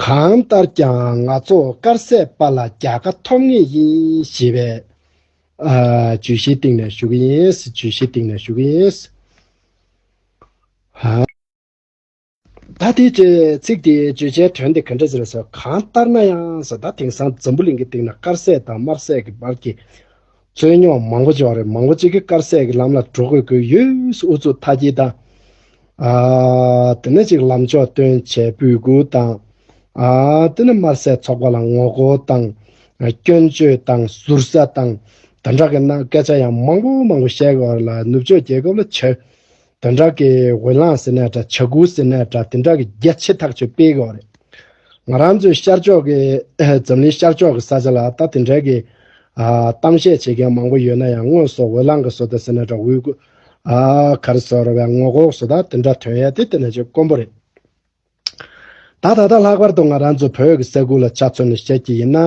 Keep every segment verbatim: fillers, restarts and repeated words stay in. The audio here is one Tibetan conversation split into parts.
གང་ལྟར་ཀྱང་ང་ཚོ་དཀར་ཟས་པ་ལ་རྒྱལ་ཁ་ཐོབ་ངེས་ཡིན་ཞེས་པའི་ཨ་བརྗོད་གཞིའི་སྟེང་ནས་ཞུ་གི་ཡིན། བརྗོད་གཞིའི་སྟེང་ནས་ཞུ་གི་ཡིན། ཧ། ད་དེའི་ཚིག་དེའི་བརྗོད་བྱའི་དོན་དེ་ག་འདྲ་ཟེར་ཟེར། གང་ལྟར་ན་ཡང་ཟེར། ད་དེང་སང་འཛམ་བུ་གླིང་གི་སྟེང་ན་དཀར་ཟས་དང་དམར་ཟས་ཀྱི་བར་གྱི་རྩོད་རྙོག་མང་པོ་ཅིག་ཡོད་རེད། མང་པོ་ཅིག་གིས་དཀར་ཟས་ཀྱི་ལམ་ལ་འགྲོ་དགོས་ཀྱི་ཡོད། ཨུ་ཚུགས་མཐའ་སྐྱེལ་དང་། ཨ། དེ་ནས་ཅིག་ལམ་ཕྱོགས་སྟོན་བྱས་འབོད་སྐུལ་དང་། ཨ། དེ་ནས་དམར་ཟས་ཚོགས་པ་ལ་ངོ་རྒོལ་དང་། སྐྱོན་བརྗོད་དང་། ཟུར་ཟ་དང་། དེ་འདྲ་གི་ནང་སྐད་ཆ་ཡང་མང་པོ་མང་པོ་བཤད་ཀྱི་ཡོད་རེད་ལ། ནུབ་ཕྱོགས་རྒྱལ་ཁབ་ལ་བྱ། དེ་འདྲ་གི་འོས་ལངས་ཟེར་ནའི་འདྲ། བྱ་འགུལ་ཟེར་ནའི་འདྲ། དེ་འདྲ་གི་རྒྱ་ཆེ་ཐག་ཆོད་སྤེལ་གྱི་ཡོད་རེད། ང་རང་ཚོའི་ཤར་ཕྱོགས་ཀྱི་འཛམ་གླིང་ཤར་ཕྱོགས་ཀྱི་ས་ཆ་ལ་ད་དེ་འདྲ་གི་ཨ། གཏམ་བཤད་བྱེད་མཁན་མང་པོ་ཡོད་ན་ཡང་། དངོས་སུ་འོས་ལངས་ཀྱི་བཟོ་ལྟ་ཟེར་ནའི་འདྲ། འོས་སྐུལ། ཨ། ག་རེ་ཟེར་དགོས་རེད་པས། ངོ་རྒོལ་བཟོ་ལྟ་དེ་འདྲ་ཐོན་ཡ་དེ་དེ་ནས་ཅིག་དཀོན་པོ་རེད། ད་ད་ལྟ་ལྷག་པར་དུ་ང་རང་ཚོ་བོད་ཀྱི་ས་ཁུལ་ལ་ཆ་མཚོན་ནས་བཤད་ཀྱི་ཡིན་ན།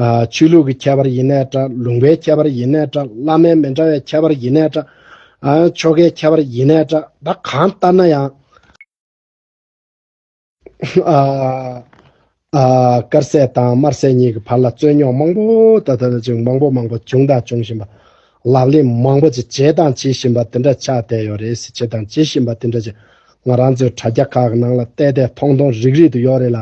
ཨ། ཆོས་ལུགས་ཀྱི་ཁྱད་པར་ཡིན་ནའི་འདྲ། ལུང་པའི་ཁྱད་པར་ཡིན་ནའི་འདྲ། བླ་སྨན་མི་འདྲ་བའི་ཁྱད་པར་ཡིན་ནའི་འདྲ། ཨ། ཆོ་གའི་ཁྱད་པར་ཡིན་ནའི་འདྲ། ད་གང་ལྟར་ན་ཡང་། ཨ། ཨ། དཀར་ཟས་དང་དམར་ཟས་གཉིས་ཀྱི་བར་ལ་རྩོད་རྙོག་མང་པོ། ད་ལྟ་ཅིག་མང་པོ་མང་པོ་བྱུང་དང་འབྱུང་བཞིན་པ། ལབ་གླེང་མང་པོ་ཅིག་བྱས་དང་བྱེད་བཞིན་པ་དེ་འདྲ་ཆགས་བསྡད་ཡོད་རེད། བྱས་དང་བྱེད་བཞིན་པ་དེ་འདྲ་ཅིག་ང་རང་ཚོའི་དྲ་རྒྱ་ཁག་གི་ནང་ལ་བལྟས་བལྟས་མཐོང་མཐོང་རིག་རིག་ཏུ་ཡོད་རེད་ལ།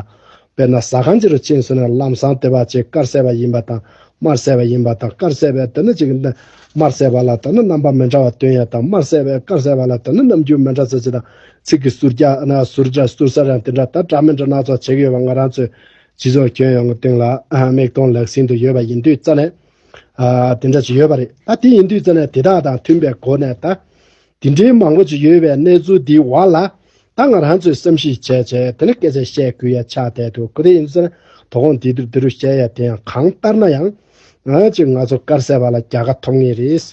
དཔེར་ན་ཟ་ཁང་ཅིག་རུ་ཕྱིན་སོང་ན་ལམ་སང་དེ་བ་ཅིག་དཀར་ཟས་པ་ཡིན་པ་དང་དམར་ཟས་པ་ཡིན་པ་དང་། དཀར་ཟས་པས་དེ་ནི་ཅིག་དམར་ཟས་པ་ལ་དེ་ནི་རྣམ་པ་མི་འདྲ་བ་སྟོན་ཡ་དང་། དམར་ཟས་པས་དཀར་ཟས་པ་ལ་དེ་ནི་རྣམ་འགྱུར་མི་འདྲ་ཚོ་ཅིག་དང་། ཚིག་གི་ཟུར་རྒྱག་ན་ཟུར་རྒྱག་ཟུར་ཟ་རང་དེ་འདྲ་ད་འདྲ་མི་འདྲ་སྣ་ཚོགས་བྱེད་ཀྱི་ཡོད་པ་ང་རང་ཚོའི་སྤྱི་ཚོགས་ཁྱོན་ཡོངས་ཀྱི་སྟེང་ལ་མིག་མཐོང་ལག་ཟིན་དུ་ཡོད་པ་ཡིན་དུས་ཙ་ནས། ཨ། དེ་འདྲ་ཅིག་ཡོད་པ་རེད། ད་དེ་ཡིན་དུས་ཙ་ནས་དེ་དག་དང་མཐུན་པའི་སྒོ་ནས། ད་དེ་འདྲའི་མང་པོ་ཅིག་ཡོད་པའི་གནས་ཚུལ་འདིའི་འོག་ལ། ད་ང་རང་ཚོས་བསམ་གཞིག་བྱས་བྱས་དེ་ནས་སྐད་ཆ་བཤད་དགོས་ཡ་ཆགས་བསྡད་འདུག་གོ། དེ་ཡིན་ཙང་དོ་དགོང་འདི་དུ་འདི་རུ་བཤད་ཡ་དེ་ཡང་གང་ལྟར་ན་ཡང་། ཨ། ཅིག་ང་ཚོ་དཀར་ཟས་པ་ལ་རྒྱལ་ཁ་ཐོབ་ངེས་རེད།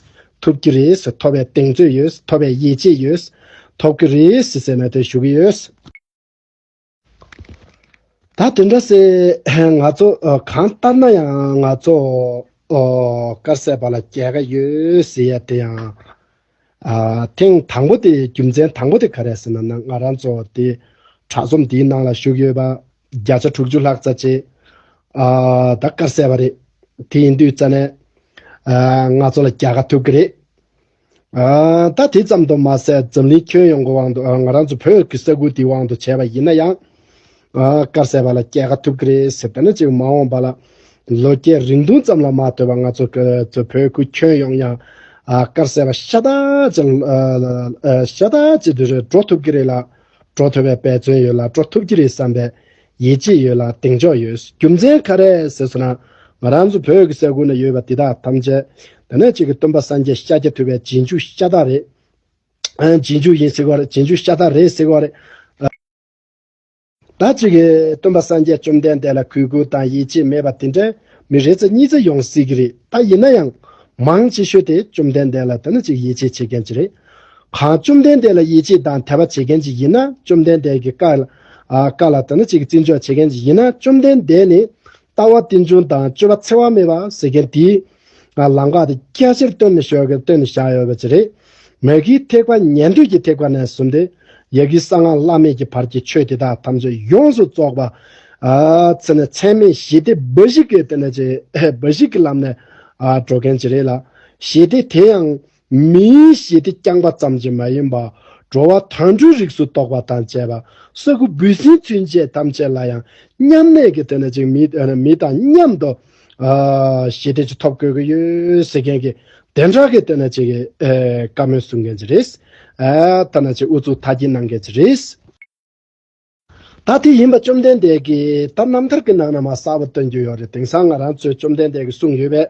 ཐོབ་ཀྱི་རེད། ཐོབ་པའི་གདེང་ཚོད་ཡོད། ཐོབ་པའི་ཡིད་ཆེས་ཡོད། ཐོབ་ཀྱི་རེད་ཟེར་ནས་དེ་ཞུ་གི་ཡོད། ད་དེ་འདྲ་སེ་ང་ཚོ་ཨ། གང་ལྟར་ན་ཡང་ང་ཚོ་ཨ། དཀར་ཟས་པ་ལ་རྒྱལ་ཁ་ཡོད་ཟེར་ཡ་དེ་ཡང་། ཨ། ཐེངས་དང་པོ་དེ་རྒྱུ་མཚན་དང་པོ་དེ་ག་རེ་ཟེར་ན། ན་ང་རང་ཚོ་དེ་དྲ་རྩོམ་འདིའི་ནང་ལ་ཞུགས་ཡོད་པ་བརྒྱ་ཆ་དྲུག་ཅུ་ལྷག་ཙམ་ཅིག་ཨ། ད་དཀར་ཟས་པ་རེད། དེ་ཡིན་དུས་ཙ་ནས་ཨ། ང་ཚོ་ལ་རྒྱལ་ཁ་ཐོབ་ཀྱི་རེད། ཨ། ད་དེ་ཙམ་དུ་མ་ཟད་འཛམ་གླིང་ཁྱོན་ཡོངས་ཀྱི་དབང་དུ། ཨ། ང་རང་ཚོ་བོད་ཀྱི་ས་ཁུལ་འདིའི་དབང་དུ་བྱས་པ་ཡིན་ན་ཡང་། ཨ། དཀར་ཟས་པ་ལ་རྒྱལ་ཁ་ཐོབ་ཀྱི་རེད་ཟེར། དེ་ནི་ཅིག་མ་འོངས་པ་ལ་ལོ་བརྒྱད་རིང་ཐུང་ཙམ་ལ་མ་ལྟོས་པར་ང་ཚོ་གི་ཚོ་བོད་ཁུལ་ཁྱོན་ཡོངས་ཡང་། ཨ། དཀར་ཟས་པ་ཤ་སྟག་ཅིག་ཨ། ཨ། ཤ་སྟག་ཅིག་དེ་རེད། འགྲོ་ཐུབ་ཀྱི་རེད་ལ། འགྲོ་ཐུབ་པའི་འབད་བརྩོན་ཡོད་ལ། འགྲོ་ཐུབ་ཀྱི་རེད་བསམ་པའི་ཡིད་ཆེས་ཡོད་ལ། གདེང་འཇོག་ཡོད། རྒྱུ་མཚན་ག་རེ་ཟེར་སོང་ན། ང་རང་ཚོ་བོད་ཀྱི་ས་ཁུལ་ན་ཡོད་པ་འདི་དག་ཐམས་ཅད་དེ་ནས་ཅིག་གི་སྟོན་པ་སངས་རྒྱས་ཤཱཀྱ་ཐུབ་པའི་རྗེས་འཇུག་ཤ་སྟག་རེད། ཨ། རྗེས་འཇུག་ཡིན་ཟེར་གི་རེད། རྗེས་འཇུག་ཤ་སྟག་རེད་ཟེར་གི་རེད། ཨ། ད་ཅིག་གི་སྟོན་པ་སངས་རྒྱས་བཅོམ་ལྡན་འདས་ལ་གུས་བཀུར་དང་ཡིད་ཆེས་མེད་པ་དེ་འདྲ་མི་རེ་ཙམ་གཉིས་ཙམ་ཡོང་སྲིད་ཀྱི་རེད། ད་ཡིན་ན་ཡང་མང་ཆེ་ཤོས་དེ་བཅོམ་ལྡན་འདས་ལ་དེ་ནི་ཅིག་ཡིད་ཆེས་བྱེད་མཁན་ཅིག་རེད། གང་བཅོམ་ལྡན་འདས་ལ་ཡིད་ཆེས་དང་དད་པ་བྱེད་མཁན་ཅིག་ཡིན་ན། བཅོམ་ལྡན་འདས་ཀྱི་བཀའ་ལ། ཨ། བཀའ་ལ་དེ་ནི་ཅིག་བརྩི་འཇོག་བྱེད་མཁན་ཅིག་ཡིན་ན། བཅོམ་ལྡན་འདས་ནི་ལྟ་བ་རྟེན་འབྱུང་དང་སྤྱོད་པ་འཚེ་བ་མེད་པ་ཟེར་མཁན་དེའི། ཨ། ལམ་ཁ་དེ་རྒྱ་ཆེར་སྟོན་ནས་བཞག་གི། སྟོན་ནས་བཞག་ཡོད་པ་ཅིག་རེད། མ་གིའི་ཐེག་པ་ཉན་ཐོས་ཀྱི་ཐེག་པ་ནས་བཟུང་སྟེ། ཡ་གི་གསང་སྔགས་བླ་མེད་ཀྱི་བར་གྱི་ཆོས་དེ་དག་ཐམས་ཅད་ཡོངས་སུ་རྫོགས་པ། ཨ། ཚེ་ནས་ཚད་མེད་ཞི་བདེ་འབའ་ཞིག་གི་དེ་ནས་ཅིག་འབའ་ཞིག་གི་ལམ་ནས། ཨ། འགྲོ་མཁན་ཅིག་རེད་ལ། ཞི་བདེ་དེ་ཡང་མིའི་ཞི་བདེ་རྐྱང་པ་ཙམ་གྱིས་མ་ཡིན་པར། འགྲོ་བ་དོན་གྲུབ་རིགས་སུ་གཏོགས་པ་དང་བཅས་པ། ས་ཁུ་འབུ་སྲིན་ཚུན་ཆད་ཐམས་ཅད་ལ་ཡང་མཉམ་གནས་ཀྱི་དེ་ནས་ཅིག་མི། ཨ། མི་དང་མཉམ་དུ། ཨ། ཞི་བདེ་ཅིག་ཐོབ་དགོས་ཀྱི་ཡོད་ཟེར་མཁན་གྱི་དེ་འདྲ་གི་དེ་ནས་ཅིག་གི། ཨ། བཀའ་མོལ་གསུང་མཁན་ཅིག་རེད། ཨ། ཐ་ན་ཅིག་ཨུ་ཚུགས་མཐའ་སྐྱེལ་གནང་མཁན་ཅིག་རེད། ད་དེ་ཡིན་པ་བཅོམ་ལྡན་འདས་ཀྱིས་ད་རྣམ་ཐར་གྱི་ནང་ན་མར་གསལ་པོ་སྟོན་རྒྱུ་ཡོད་རེད། དེང་སང་ང་རང་ཚོས་བཅོམ་ལྡན་འདས་ཀྱིས་གསུངས་ཡོད་པའི།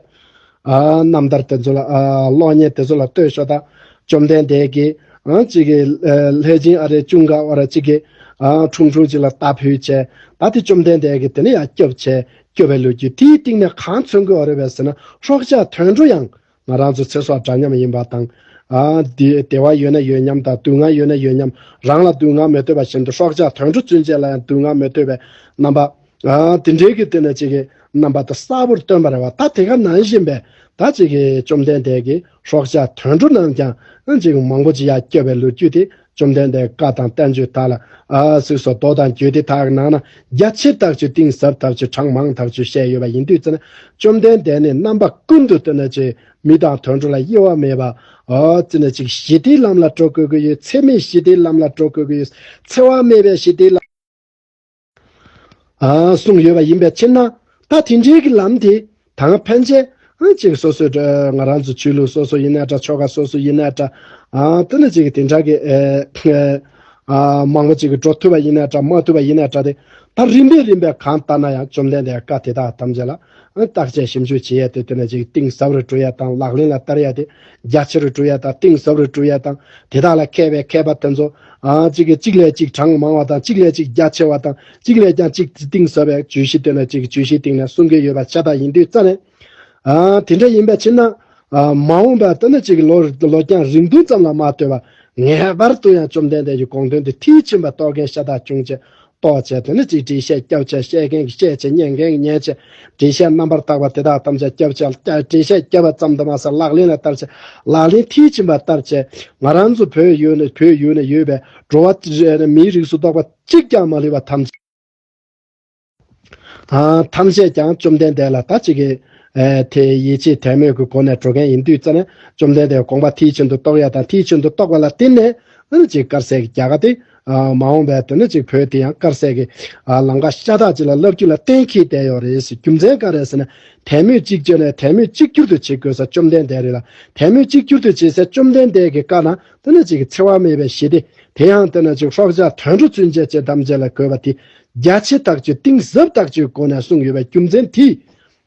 ཨ། རྣམ་ཐར་དེ་ཚོ་ལ། ཨ། གློག་བརྙན་དེ་ཚོ་ལ་ལྟོས་ཤོག་དང་། བཅོམ་ལྡན་འདས་ཀྱིས། ཨ། གཅིག་གི། ཨ། ལྷས་སྦྱིན་ཨ་རས་ཅུང་ག་བ་ར་གཅིག་གི། ཨ། ཁྲུང་ཁྲུང་གཅིག་ལ་རྟ་ཕུལ་བྱས། ད་དེ་བཅོམ་ལྡན་འདས་ཀྱིས་དེ་ནས་ཡར་སྐྱོབ་བྱས། སྐྱོབ་པའི་ལོ་རྒྱུས་དེའི་སྟེང་ནས་གང་མཚོན་གྱི་ཡོད་རེད་པས་ཟེར་ན། ཧྲོག་ཆག་དོན་འགྲོ་ཡང་ང་རང་ཚོ་ཚེ་སྲོག་འདྲ་མཉམ་ཡིན་པ་དང་། ཨ། བདེ་བདེ་བ་ཡོད་ན་ཡོད་མཉམ་དང་། སྡུག་བསྔལ་ཡོད་ན་ཡོད་མཉམ། རང་ལ་སྡུག་བསྔལ་མི་འདོད་པ་བཞིན་དུ་ཧྲོག་ཆག་དོན་འགྲོ་ཚུན་ཆད་ལ་ཡང་སྡུག་བསྔལ་མི་འདོད་པའི་རྣམ་པ། ཨ། དེ་འདྲའི་གི་དེ་ནས་ཅིག་གི་རྣམ་པ་དེ་གསལ་པོར་སྟོན་པ་རེད་བ། ད་དེ་ག་ནང་བཞིན་པའི་ད་ཅིག་གི་བཅོམ་ལྡན་འདས་ཀྱིས་ཧྲོག་ཆག་དོན་འགྲོ་རྣམས་ཀྱང་ཨ་ཅིག་མང་པོ་ཅིག་ཡར་སྐྱོབ་པའི་ལོ་རྒྱུས་དེ་ བཅོམ་ལྡན་འདས་བཀའ་དང་བསྟན་བཅོས་དག་ལ་ཨ་གཟིགས་སོ། མདོ་དང་རྒྱུད་སྡེ་དག་གི་ནང་ན་རྒྱ་ཆེ་དག་ཅིག་གཏིང་ཟབ་དག་ཅིག་གྲངས་མང་དག་ཅིག་བཤད་ཡོད་པ་ཡིན་དུས་ཙ་ན། བཅོམ་ལྡན་འདས་ནི་རྣམ་པ་ཀུན་ཏུ་ལྟ་ན་ཅིག་མི་དང་དུད་འགྲོ་ལ་དབྱེ་བ་མེད་པ། ཨ་ཙི་ན་ཅིག་ཞི་བདེའི་ལམ་ལ་འགྲོ་དགོས་ཀྱི་ཡོད། འཚེ་མེད་ཞི་བདེའི་ལམ་ལ་འགྲོ་དགོས་ཀྱི་ཡོད། འཚེ་བ་མེད་པའི་ཞི་བདེའི་ལམ། ཨ་གསུངས་ཡོད་པ་ཡིན་པའི་ཕྱིར་ན། ད་དེ་འདྲའི་གི་ལམ་དེ་ད་ཕན་ཆད་ཨ་ཅིག་སོ་སོའི་ང་རང་ཚོ་ཆོས་ལུགས་སོ་སོ་ཡིན་ན་འདྲ། ཆོ་ག་སོ་སོ་ཡིན་ན་འདྲ། ཨ་དེ་ནི་ཅིག་དེ་འདྲ་གི་ཨ་མང་པོ་ཅིག་གི་འགྲོ་ཐུབ་པ་ཡིན་ན་འདྲ། མ་ཐུབ་པ་ཡིན་ན་འདྲ། དེ་ད་རིམ་པས་རིམ་པས་གང་ལྟར་ན་ཡང་བཅོམ་ལྡན་འདས་བཀའ་དེ་དག་ཐམས་ཅད་ལ་བརྟག་དཔྱད་ཞིབ་འཇུག་བྱེད་ཡས་དེ། དེ་ནི་ཅིག་གཏིང་ཟབ་རུ་འགྲོ་ཡས་དང་། ལག་ལེན་ལ་བསྟར་ཡས་དེ་རྒྱ་ཆེ་རུ་འགྲོ་ཡས་དང་། གཏིང་ཟབ་རུ་འགྲོ་ཡས་དང་། དེ་དག་ལ་མཁས་པའི་མཁས་པ་དེ་ཚོ་ཨ་གཅིག་གིས་གཅིག་ལས་གཅིག་གྲངས་མང་བ་དང་། གཅིག་ལས་གཅིག་རྒྱ་ཆེ་བ་དང་། གཅིག་ལས་ཀྱང་གཅིག་གཏིང་ཟབ་པའི་བརྗོད་གཞི་དེ་ལ་གཅིག་བརྗོད་གཞིའི་སྟེང་ནས་གསུང་གི་ཡོད་པ་ཆ་ད་ཡིན་དུས་ཙ་ནས། ཨ་དེ་འདྲ་ཡིན་པའི་ཕྱིར་ན། ཨ་མ་འོངས་པ་ལྟ་ན་གཅིག་ལོ་ལོ་རྐྱང་རིང་ཐུང་ཙམ་ལ་མ་ལྟོས་པར་ངེས་པར་དུ་ཡང་བཅོམ་ལྡན་འདས་ཀྱི་དགོངས་དོན་དེ་མཐིལ་ཕྱིན་པ་རྟོགས་མཁན་ཤ་སྟག་ཅུང་ཅན་རྟོགས་བྱས། དེ་ནི་གཅིག་འགྲེལ་བཤད་རྒྱབ་བྱས། བཤད་མཁན་གྱིས་བཤད་བྱས། ཉན་མཁན་གྱིས་ཉན་བྱས། འགྲེལ་བཤད་རྣམ་པར་དག་པ་དེ་དག་ཐམས་ཅད་རྒྱབ་བྱས། འགྲེལ་བཤད་རྒྱབ་པ་ཙམ་དུ་མ་ཟད་ལག་ལེན་ལ་བསྟར་བྱས། ལག་ལེན་མཐིལ་ཕྱིན་པ་བསྟར་བྱས། ང་རང་ཚོ་བོད་ཡུལ་ནས་བོད་ཡུལ་ནས་ཡོད་པའི་འགྲོ་བ་མིའི་རིགས་སུ་གཏོགས་པ་གཅིག་ཀྱང་མ་ལུས་པ་ཐམས་ཅད། ཨ་ཐམས་ཅད་ཀྱང་བཅོམ་ལྡན་འདས་ལ་ད་ཅིག་གི་ཨེ་དེ་ཡིད་ཆེས་དད་མོས་ཀྱི་སྒོ་ནས་འགྲོ་མཁན་ཡིན་དུས་ཙ་ནས། བཅོམ་ལྡན་འདས་དགོངས་པ་མཐིལ་ཕྱིན་དུ་རྟོགས་ཡ་དང་། མཐིལ་ཕྱིན་དུ་རྟོགས་པ་ལ་བརྟེན་ནས་ཨ་ནི་ཅིག་དཀར་ཟས་ཀྱི་རྒྱལ་ཁ་དེ་ཨ་མ་འོངས་པའི་དེ་ནི་ཅིག་བོད་དེ་ཡང་དཀར་ཟས་ཀྱི་ཨ་ལམ་ཁ་ཤ་སྟག་ཅིག་ལ་སླེབས་རྒྱུ་ལ་གཏན་འཁེལ་བསྡད་ཡོད་རེད་ཟེར། རྒྱུ་མཚན་ག་རེ་ཟེར་ན། དད་མོས་གཅིག་གྱུར་ནས་དད་མོས་གཅིག་གྱུར་དུ་བྱེད་དགོས་ས་བཅོམ་ལྡན་འདས་རེད་ལ། དད་མོས་གཅིག་གྱུར་དུ་བྱེད་སའི་བཅོམ་ལྡན་འདས་ཀྱི་བཀའ་ན་དེ་ནི་ཅིག་འཚེ་བ་མེད་པའི་ཞི་བདེ། དེ་ཡང་དེ་ནི་ཅིག་སྲོག་ཆགས་དུད་འགྲོ་ཚུན་ཆད་ཅན་ཐམས་ཅད་ལ་དགོས་པ་དེ། རྒྱ་ཆེ་དག་ཅིག་གཏིང་ཟབ་དག་ཅིག་སྒོ་ནས་གསུངས་ཡོད་པའི་རྒྱུ་མཚན་དེ།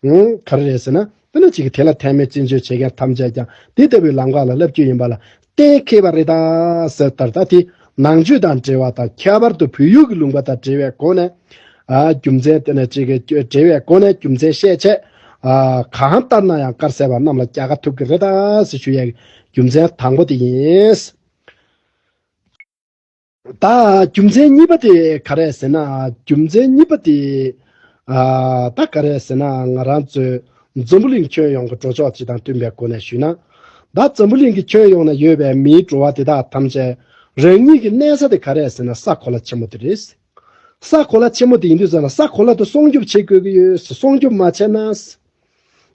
ཨང་ག་རེ་རེད་ཟེར་ན། དེ་ནི་ཅིག་དེ་ལ་དད་མོས་བརྩི་འཇོག་བྱེད་མཁན་ཐམས་ཅད་ཀྱང་དེ་ལྟ་བུའི་ལམ་ཁ་ལ་སླེབས་རྒྱུ་ཡིན་པ་ལ་གཏན་འཁེལ་བ་རེད་ད་ཟེར། ལྟར་ད་དེ་ནང་ཆོས་དང་འབྲེལ་བ་དང་། ཁྱད་པར་དུ་བོད་ཡུལ་གྱི་ལུང་པ་དང་འབྲེལ་བའི་སྒོ་ནས། ཨ་རྒྱུ་མཚན་དེ་ནི་ཅིག་གི་འབྲེལ་བའི་སྒོ་ནས་རྒྱུ་མཚན་བཤད་བྱས། ཨ་གང་ལྟར་ན་ཡང་དཀར་ཟས་པ་རྣམས་ལ་རྒྱལ་ཁ་ཐོབ་ཀྱི་རེད་ད་ཟེར་ཞུ་ཡའི་རྒྱུ་མཚན་དང་པོ་དེ་ཡིན། ད་རྒྱུ་མཚན་གཉིས་པ་དེ་ག་རེ་ཟེར་ན། རྒྱུ་མཚན་གཉིས་པ་དེ་ཨ་ད་ག་རེ་ཟེར་ན། ང་རང་ཚོའི་འཛམ་བུ་གླིང་ཁྱོན་ཡོངས་ཀྱི་འགྲོ་ཕྱོགས་སྤྱི་དང་བསྟུན་པའི་སྒོ་ནས་ཞུས་ན། ད་འཛམ་བུ་གླིང་གི་ཁྱོན་ཡོངས་ན་ཡོད་པའི་མིའི་འགྲོ་བ་དེ་དག་ཐམས་ཅད་རང་ཉིད་ཀྱི་གནས་ས་དེ་ག་རེ་ཟེར་ན། ས་གོ་ལ་ཆེན་མོ་དེ་རེད། ས་གོ་ལ་ཆེན་མོ་དེ་ཡིན་དུས་ཙམ་ལ་ས་གོ་ལ་དེ་སྲུང་སྐྱོབ་བྱེད་དགོས་ཀྱི་ཡོད། སྲུང་སྐྱོབ་མ་བྱས་ན།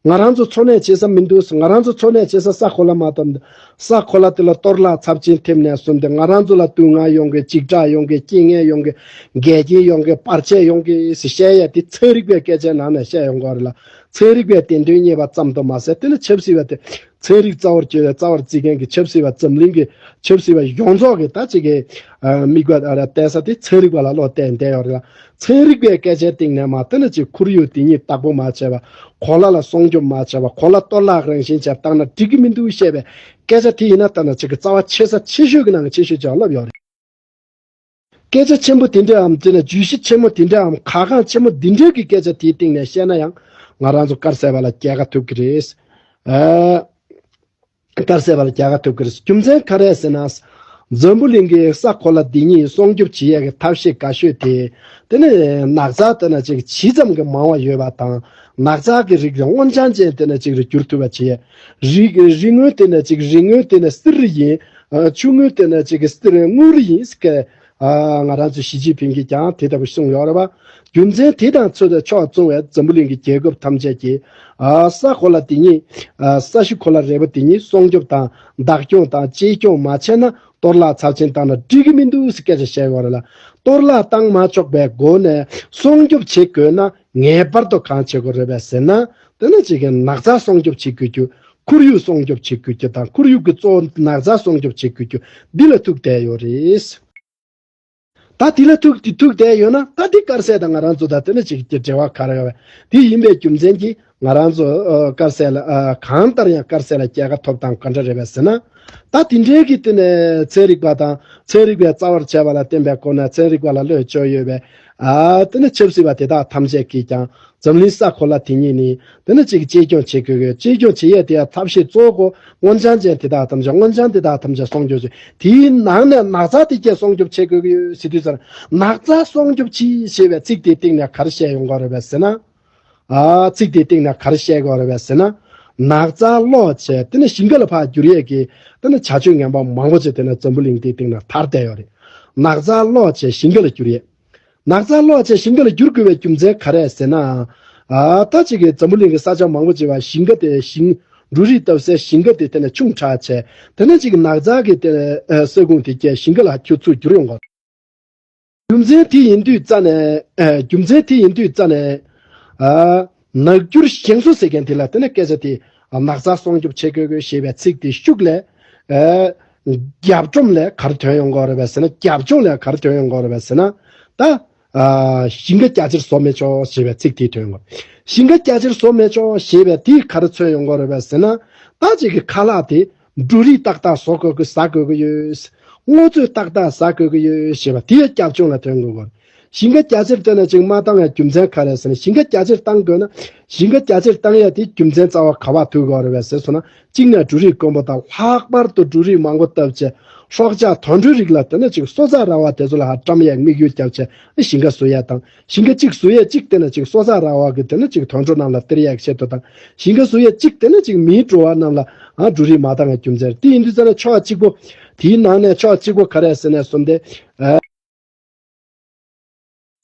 ང་རང་ཚོ་འཚོ་གནས་བྱེད་ས་མི་འདུག་ང་རང་ཚོ་འཚོ་གནས་བྱེད་ས་ས་གོ་ལ་མ་གཏོགས་མི་འདུག་ས་གོ་ལ་དེ་ལ་གཏོར་བརླག་ཚབས་ཆེན་ཐེབས་ནས་བཟུང་སྟེ། ང་རང་ཚོ་ལ་སྡུག་བསྔལ་ཡོང་གི། འཇིགས་སྐྲག་ཡོང་གི། རྐྱེན་ངན་ཡོང་གི། འགལ་རྐྱེན་ཡོང་གི། བར་ཆད་ཡོང་གི་ཟེར་བཤད་ཡས་དེ་ཚན་རིག་པའི་སྐད་ཆའི་ནང་ནས་བཤད་ཡོང་གི་ཡོད་རེད་ལ། ཚན་རིག་པའི་བདེན་དོན་རྙེད་པ་ཙམ་དུ་མ་ཟད། དེ་ནི་ཆབ་སྲིད་པ་དེ། ཚན་རིག་རྩ་བར་གྱུར་བའི་རྩ་བར་བརྩི་མཁན་གྱི་ཆབ་སྲིད་པ། འཛམ་གླིང་གི་ཆབ་སྲིད་པ་ཡོངས་རྫོགས་ཀྱི་ད་ཅིག་གི་ཨ་དམིགས་པ་ཨ་བལྟ་ས་དེ་ཚན་རིག་པ་ལ་བློ་གཏད་བསྡད་ཡོད་རེད་ལ། ཚན་རིག་པའི་སྐད་ཆའི་སྟེང་ནས་མ་དེ་ནི་ཅིག་ཁོར་ཡུག་དེ་ཉིད་བདག་པོ་མ་བྱས་པ། གོ་ལ་ལ་སྲུང་སྐྱོབ་མ་བྱས་པ། གོ་ལ་གཏོར་བརླག་རང་བཞིན་བྱས་བཏང་ན་འགྲིག་གི་མི་འདུག་བཤད་པའི་སྐད་ཆ་དེ་ཡིན་ན། ད་ནི་ཅིག་གི་རྩ་བ་ཆེ་ས་ཆེ་ཤོས་ཀྱི་ནང་གི་ཆེ་ཤོས་ཅིག་ལབ་ཡོད་རེད། སྐད་ཆ་ཆེན་པོ་དེ་འདྲའམ། དེ་ནས་བརྗོད་གཞི་ཆེན་མོ་དེ་འདྲའམ། ཁ་བསྐང་ཆེན་མོ་འདི་འདྲའི་གི་སྐད་ཆ་དེའི་སྟེང་ནས་བཤད་ན་ཡང་ང་རང་ཚོ་དཀར་ཟས་པ་ལ་རྒྱལ་ཁ་ཐོབ་ཀྱི་རེད། ཨ། དཀར་ཟས་པ་ལ་རྒྱལ་ཁ་ཐོབ་ཀྱི་རེད། རྒྱུ་མཚན་ག་རེ་ཟེར་ན། འཛམ་བུ་གླིང་གི་ས་གོ་ལ་འདི་ཉིད་སྲུང་སྐྱོབ་བྱེད་ཡས་ཀྱི་ཐབས་ཤེས་དགའ་ཤོས་དེ། དེ་ནི་ནགས་ཚལ་དེ་ན་ཅིག་ཇི་ཙམ་གྱི་མང་བ་ཡོད་པ་དང་། ནགས་ཚལ་གྱི་རིགས་ལ་སྔོ་ལྗང་ཅན་དེ་ན་ཅིག་རུ་འགྱུར་ཐུབ་པ་བྱེད་ཡས། རི་རི་སྔོན་དེ་ན་ཅིག་རི་སྔོན་དེ་ན་བསིལ་རི་ཡིན། ཨ་ཆུ་སྔོན་དེ་ན་ཅིག་གི་བསིལ་རི་སྔོ་རི་ཡིན་ཟེར་གི། ཨ་ང་རང་ཚོ་ཞི་ཅིན་ཕིང་གིས་ཀྱང་དེ་ལྟ་བུ་གསུངས་ཡོད་རེད་པ། རྒྱུ་མཚན་དེ་དང་ཚོད་དུ་ཕྱོགས་མཚུངས་པའི་འཛམ་བུ་གླིང་གི་རྒྱལ་ཁབ་ཐམས་ཅད་ཀྱིས། ཨ་ས་གོ་ལ་དེ་ཉིད། ཨ་ས་གཞི་གོ་ལ་རིལ་པོ་དེ་ཉིད་སྲུང་སྐྱོབ་དང་བདག་སྐྱོང་དང་གཅེས་སྐྱོང་མ་བྱས་ན། གཏོར་བརླག་ཚབས་ཆེན་བཏང་ན་འགྲིག་གི་མི་འདུག་ཟེར་སྐད་ཆ་བཤད་ཡོད་རེད་ལ། གཏོར་བརླག་བཏང་མ་ཆོག་པའི་སྒོ་ནས་སྲུང་སྐྱོབ་བྱེད་དགོས་ན། ངེས་པར་དུ་གང་བྱེད་དགོས་རེད་པས་ཟེར་ན། དེ་ནི་ཅིག་གི་ནགས་ཚལ་སྲུང་སྐྱོབ་བྱེད་དགོས་རྒྱུ། ཁོར་ཡུག་སྲུང་སྐྱོབ་བྱེད་དགོས་རྒྱུ་དང་། ཁོར་ཡུག་གི་གཙོ་བོ་ནགས་ཚལ་སྲུང་སྐྱོབ་བྱེད་དགོས་རྒྱུ་འདི་ལ་ཐུག་བསྡད་ཡོད་རེད། ད་འདི་ལ་ཐུག་འདི་ཐུག་བསྡད་ཡོད་ན། ད་འདི་དཀར་ཟས་དང་ང་རང་ཚོ་ད་དེ་ནི་ཅིག་གི་འབྲེལ་བ་ག་རེ་ཡོད་པས། དེ་ཡིན་པའི་རྒྱུ་མཚན་གྱིས་ང་རང་ཚོ་ཨ་དཀར་ཟས་ལ་ཨ་གང་ལྟར་ཡང་དཀར་ཟས་ལ་རྒྱལ་ཁ་ཐོབ་སྟངས་ག་འདྲ་རེད་པས་ཟེར་ན། ད་དེ་འདྲའི་གི་དེ་ནས་ཚན་རིག་པ་དང་ཚན་རིག་པའི་རྩ་བར་བྱས་པ་ལ་བརྟེན་པའི་སྒོ་ནས། ཚན་རིག་པ་ལ་བློས་བཅོལ་ཡོད་པའི་ཨ་དེ་ནི་ཆབ་སྲིད་པ་དེ་དག་ཐམས་ཅད་ཀྱིས་ཀྱང་འཛམ་གླིང་ས་གོ་ལ་དེ་ཉིད་ནི་དེ་ནི་ཅིག་གཅེས་སྐྱོང་བྱེད་དགོས་ཀྱི། གཅེས་སྐྱོང་བྱེད་ཡས་དེ་ཡང་ཐབས་ཤེས་གཙོ་བོ་སྔོ་ལྗང་ཅན་དེ་དག་ཐམས་ཅད། སྔོ་ལྗང་དེ་དག་ཐམས་ཅད་སྲུང་སྐྱོབ་བྱེད། དེའི་ནང་ནས་ནགས་ཚལ་དེ་སྐད་སྲུང་སྐྱོབ་བྱེད་དགོས་ཀྱི་ཡོད་ཟེར་དུས་ཙམ། ནགས་ཚལ་སྲུང་སྐྱོབ་བྱེད་ཞེས་པའི་ཚིག་དེའི་སྟེང་ནས་ག་རེ་བཤད་ཡོང་གི་ཡོད་རེད་པས་ཟེར་ན། ཨ་ཚིག་དེའི་སྟེང་ནས་ག་རེ་བཤད་ཀྱི་ཡོད་རེད་པས་ཟེར་ན། ནགས་ཚལ་སློག་བྱས་དེ་ནས་ཞིང་ཁ་ལ་ཕར་བསྒྱུར་ཡས་ཀྱི་དེ་ནས་བྱ་སྤྱོད་ངན་པ་མང་པོ་ཅིག་དེ་ནས་འཛམ་བུ་གླིང་འདིའི་སྟེང་ན་དར་བསྡད་ཡོད་རེད། ནགས་ཚལ་སློག་བྱས་ཞིང་ཁ་ལ་བསྒྱུར་ཡས། ནགས་ཚལ་སློག་བྱས་ཞིང་ཁ་ལ་བསྒྱུར་དགོས་པའི་རྒྱུ་མཚན་ག་རེ་ཟེར་ན། ཨ་ད་ཅིག་གི་འཛམ་བུ་གླིང་གི་ས་ཆ་མང་པོ་ཅིག་བ་ཞིང་ཁ་དེ་ཞིང་འབྲུ་རིགས་བཏབ་སའི་ཞིང་ཁ་དེ་དེ་ནས་ཆུང་དྲགས་བྱས་དེ་ནས་ཅིག་ནགས་ཚལ་གྱི་དེ་ཨ་ས་ཁུངས་དེ་བསྐྱལ་ཞིང་ཁ་ལ་ཁྱུ་ཚུར་བསྒྱུར་ཡོང་གི་རེད། རྒྱུ་མཚན་དེ་ཡིན་དུས་རྩ་ནས་ཨ་རྒྱུ་མཚན་དེ་ཡིན་དུས་རྩ་ནས་ཨ་ནགས་འགྱུར་ཞིང་གསོ་ཟེར་མཁན་དེ་ལ་དེ་ནས་སྐད་ཆ་དེ་ཨ་ནགས་ཚལ་སྲུང་སྐྱོབ་བྱེད་དགོས་དགོས་ཞེས་པའི་ཚིག་དེ་ཤུགས་ལས་ཨ་རྒྱབ་ལྗོངས་ལ་ག་རེ་ཐོན་ཡོང་གི་ཡོད་རེད་པས་ཟེར་ན། རྒྱབ་ལྗོངས་ལ་ག་རེ་ཐོན་ཡོང་གི་ཡོད་རེད་པས་ཟེར་ན། ད་ཨ་ཞིང་ཁ་རྒྱ་ཆེར་བཟོ་མི་ཆོག་ཞེས་པའི་ཚིག་དེ་ཐོན་ཡོང་གི་ཡོད། ཞིང་ཁ་རྒྱ་ཆེར་བཟོ་མི་ཆོག་ཞེས་པའི་དེ་ག་རེ་མཚོན་ཡོང་གི་ཡོད་རེད་པས་ཟེར་ན། ད་ཅིག་གི་ཁ་ལག་དེ་འབྲུ་རིགས་ཏག་ཏག་བཟོ་དགོས་ཀྱི་ཟ་དགོས་ཀྱི་ཡོད། སྔོ་ཚོད་ཏག་ཏག་ཟ་དགོས་ཀྱི་ཡོད་ཞེས་པ་དེ་ཡང་རྒྱབ་ལྗོངས་ལ་ཐོན་དགོས་ཀྱི་ཡོད། ཞིང་ཁ་རྒྱ་ཆེར་བཏོན་ན་ཅིག་མ་བཏང་ཡ་རྒྱུ་མཚན་ག་རེ་ཟེར་ན། ཞིང་ཁ་རྒྱ་ཆེར་བཏང་དགོས་ན་ཞིང་ཁ་རྒྱ་ཆེར་བཏང་ཡ་དེ་རྒྱུ་མཚན་རྩ་བ་ག་པར་ཐུག་དགོས་རེད་པས་ཟེར་སོང་ན། གཅིག་ནས་འབྲུ་རིགས་དཀོན་པོ་དང་ལྷག་པར་དུ་འབྲུ་རིགས་མང་པོ་བཏབ་བྱས་སྲོག་ཆགས་དུད་འགྲོའི་རིགས་ལ་དེ་ནས་ཅིག་གསོ་ཚགས་ར་བ་དེ་ཚོ་ལ་ཧ་བཀྲམ་ཡ་དམིགས་ཡུལ་བརྒྱབ་བྱས་ཞིང་ཁ་བཟོ་ཡ་དང་། ཞིང་ཁ་གཅིག་བཟོ་ཡས་གཅིག་དེ་ནས་ཅིག་གསོ་ཚགས་ར་བ་གི་དེ་ནས་ཅིག་དུད་འགྲོ་རྣམས་ལ་སྟེར་ཡས་ཆེད་དུ་དང་། ཞིང་ཁ་བཟོ་ཡས་གཅིག་དེ་ནས་ཅིག་མིའི་འགྲོ་བ་རྣམས་ལ་ཨ་འབྲུ་རིགས་མ་བཏང་བའི་རྒྱུ་མཚན་རེད། དེ་ཡིན་དུས་ཙ་ན་ཕྱོགས་གཅིག་པོ་དེའི་ནང་ནས་ཕྱོགས་གཅིག་པོ་ག་རེ་ཟེར་ནས་སོང་སྟེ། ཨ་